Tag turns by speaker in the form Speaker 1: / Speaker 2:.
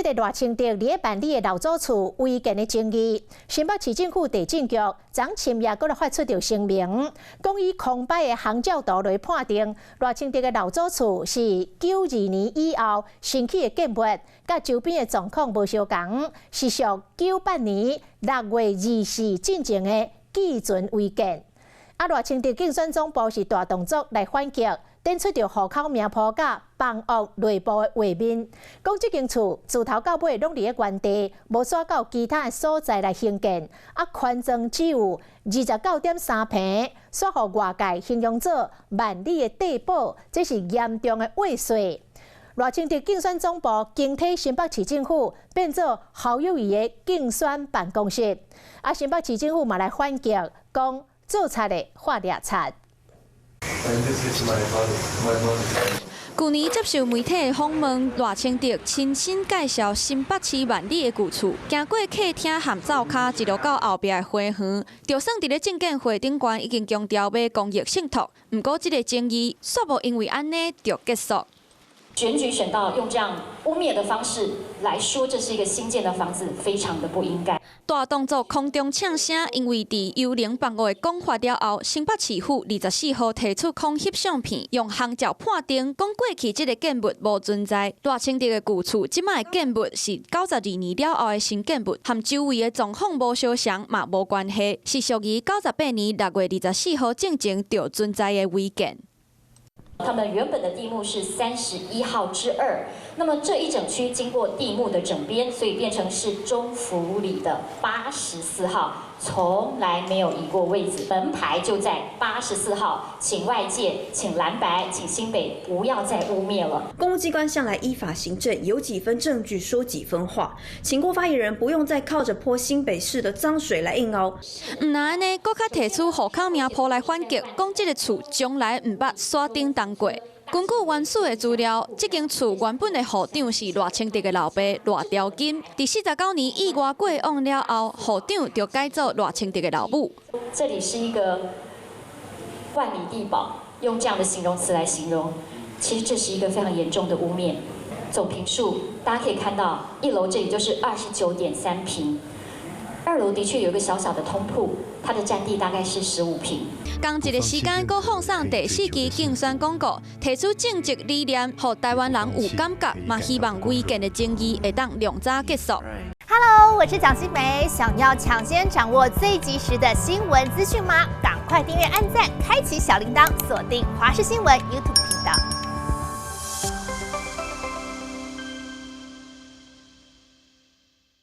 Speaker 1: 這个賴清德佇咧萬里的老祖厝違建的爭議，新北市政府地政局昨深夜閣來發出著聲明，講以空擺的航照圖來判定賴清德的老祖厝是92年以後新起的建物，佮周邊的狀況無相仝，是屬98年6月24進前的既存違建。啊，賴清德競選總部是大動作來反擊，展出著戶口名簿佮房屋內部的畫面，講這間厝自頭到尾攏佇咧原地，無徙到其他的所在來興建。啊，寬敞只有29.3坪，煞予外界形容做萬里的地堡，這是嚴重的挖稅。賴清德競選總部驚提新北市政府變做侯友宜的競選辦公室，啊，新北市政府嘛來反擊，講做賊的發掠賊。
Speaker 2: 舊年接受媒體的訪問，賴清德親身介紹新北市萬里的舊厝，行過客廳和灶跤，一路到後壁的花園，就算佇咧證監會頂懸已經強調欲公益信託，毋過這個爭議煞無因為按呢就結束。
Speaker 3: 選舉選到用這樣污衊的方式來說，這是一個新建的房子，非常的不應該。
Speaker 2: 大動作空中嗆聲，因為佇幽靈房屋的講法了後，新北市府24號提出空翕相片，用航照判定，講過去這个建物無存在。賴清德的舊厝，這擺的建物是92年了後的新建物，和周圍的狀況無相像，嘛無關係，是屬於98年6月24號進前就存在的違建。
Speaker 3: 他們原本的地目是31號之2，那麼這一整區經過地目的整編，所以變成是中福里的84號，從來沒有移過位置，門牌就在八十四號，請外界、請藍白、請新北不要再污衊了。
Speaker 4: 公務機關向來依法行政，有幾分證據說幾分話，請郭發言人不用再靠着潑新北市的髒水來硬凹。
Speaker 2: 毋但按呢，閣較提出戶口名簿來反擊，講這个厝從來毋捌山頂動過。根據原始的資料，這間厝原本的戶長是賴清德的老爸賴朝金。佇49年意外過往了後，戶長就改做賴清德的老母。
Speaker 3: 這裡是一個萬里地堡，用這樣的形容詞來形容，其實這是一個非常嚴重的污衊。總坪數大家可以看到，一樓這裡就是29.3坪，二樓的確有一個小小的通鋪，它的佔地大概是15坪。
Speaker 2: 仝一个時間，閣放送第四期競選廣告，提出政績理念，予台灣人有感覺，嘛希望違建的爭議會當量早結束。
Speaker 5: Hello，我是蔣新梅，想要搶先掌握最及時的新聞資訊嗎？趕快訂閱、按讚、開啟小鈴鐺，鎖定華視新聞 YouTube 頻道。